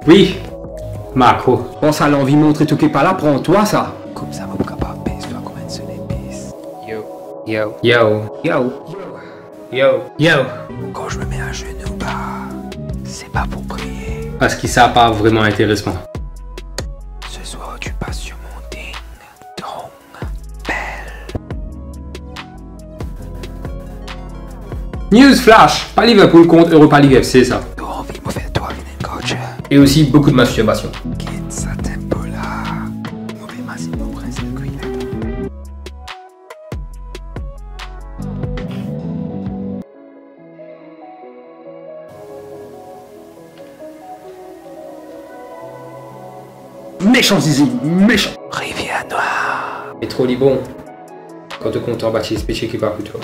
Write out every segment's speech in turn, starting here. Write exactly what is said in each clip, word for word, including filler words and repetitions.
Wi, Marco. Kan sa lanvi montre to ki pa la, pran twa sa. Koumsa mo pou kapav pez twa kouma enn sonepis. Yo, yo, yo, yo, yo, yo. Quand je me mets à genoux, bah, c'est pas pour prier. Parski sa pa vreman interes mwa. Ce soir, tu passes sur mon ding dong bell. News flash, pa Liverpool kont Europa League F C sa. To anvi mo fer twa vinn enn coach? E osi boukou de mastirbasion. Get sa tempo la. Mo pe imazinn mo prins kwi ladan. Mesan zizi, mesan. Rivière Noire. E tro li bon. Kan to kontan, ba ti especie ki pa pou twa.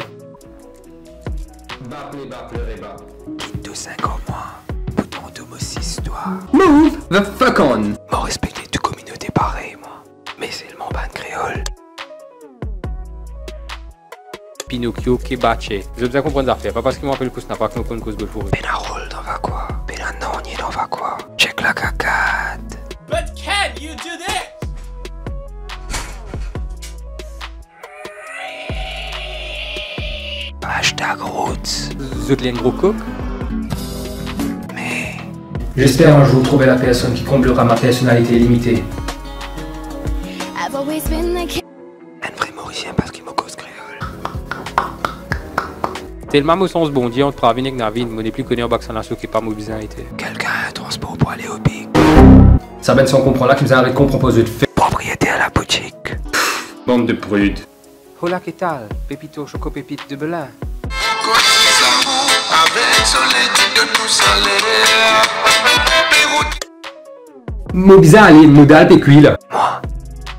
Ba ple, ba plere, ba. Kit to sink an mwa pou tande mo sis istwar. Move the fuck on. Mo respekte tou kominote parey mwa, me selman bann kreol. Pinokio, kebache. Zot bizin konprann zafer. Pa parski mo apel Kousnapa ki mo konn koz Golf Forum. Pena rol dan vakwa, pena nanye dan vakwa. Check la gagat. But can you do this? Hashtag roots. Zot li enn gro kok? Me j'espère un jour trouver la personne qui comblera ma personnalité limitée. I've always been the kid. Enn vre Morisien parski mo koz kreol. Telman mo sanz Bondie ant Pravin ek Navin, mo nepli kone anba ki sa nasion ki pa mo bizin ete. Kelkenn transpor pou ale o big. Sa bann san konpran la ki bizin aret konpran pa zot fer. Propriyeter laboutik. Bann de prid. Hola, que tal? Pepito, Choco Pepite de Belin. Mo bizin ale, mo dal pe kwi la. Mwa,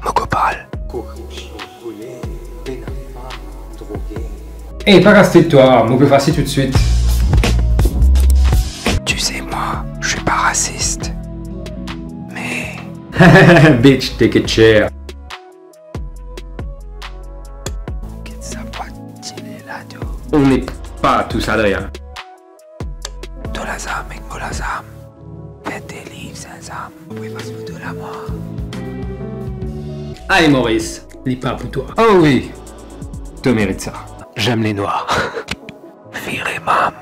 mo kopal. Koripsion, voler, pena fam, droge. E, pa kas tet twa, mo pe efase toutswit. Tu sais, moi, je suis pas raciste. Mais... Bitch, take a chair. Get sa bwat dile la tou. On n'est pas tous Adrien. To lazam ek mo lazam. Fer de liv zinzam. Mo pou efas foto la mwa. Ale Moris, li pa pou twa. Oh wi, to merit sa. J'aime les noirs. Vire mam.